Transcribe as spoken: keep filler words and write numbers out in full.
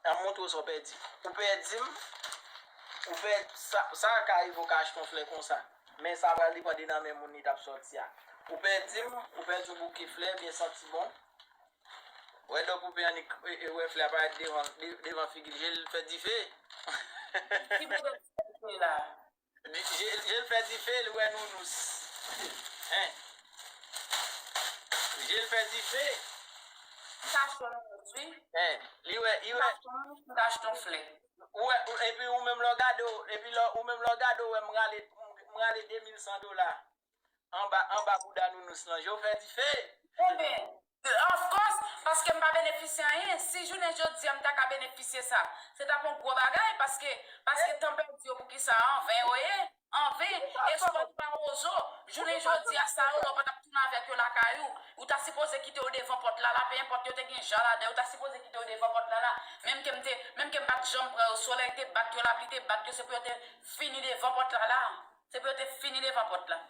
An montre w sa w pèdi. Ou pèdi m, ou pèdi sa, sa ka rive w ka achte yon flè konsa. Men sa pral depann de nan men moun li t ap sòti a. Ou pèdi m, ou pèdi yon bouke flè byen santi bon. Wè dò koupe annik, e, e, wè flè a parèt devan, de- devan figi l, je l fè dife. Ki bebe se la? Je, je l fè dife, l wè nounous. Hein? Je l fè dife. M ta achte yon nounous, wi. Hein? Li wè, li M ta wè. achte yon nounous, m ta achte yon flè. Ou wè, ou- epi ou menm lè w gade w, epi lè, ou menm lè w gade w wè m rale, m rale de mil san dola anba, anba bouda nounous lan. Je w fè dife. Enben, of course, paske m pa benefisye anyen. Si jounen jodi a m ta ka benefisye sa, se t ap yon gwo bagay, paske, paske tan pèdi yo pou ki sa, an ven yo ye, an ven, e sou pòt pa wozo, jounen jodi a sa yo, lè w pa t ap tounen avèk yo lakay ou, ou ta sipoze kite yo devan pòt la la, pe enpòt yo te gen ja ladan, yo ta sipoze kite yo devan pòt la la, menm ke m te, menm ke m pa t janm pran yo, solèy te bat yo, lapli te bat yo, se pou yo te fini devan pòt la la, se pou yo te fini devan pòt la.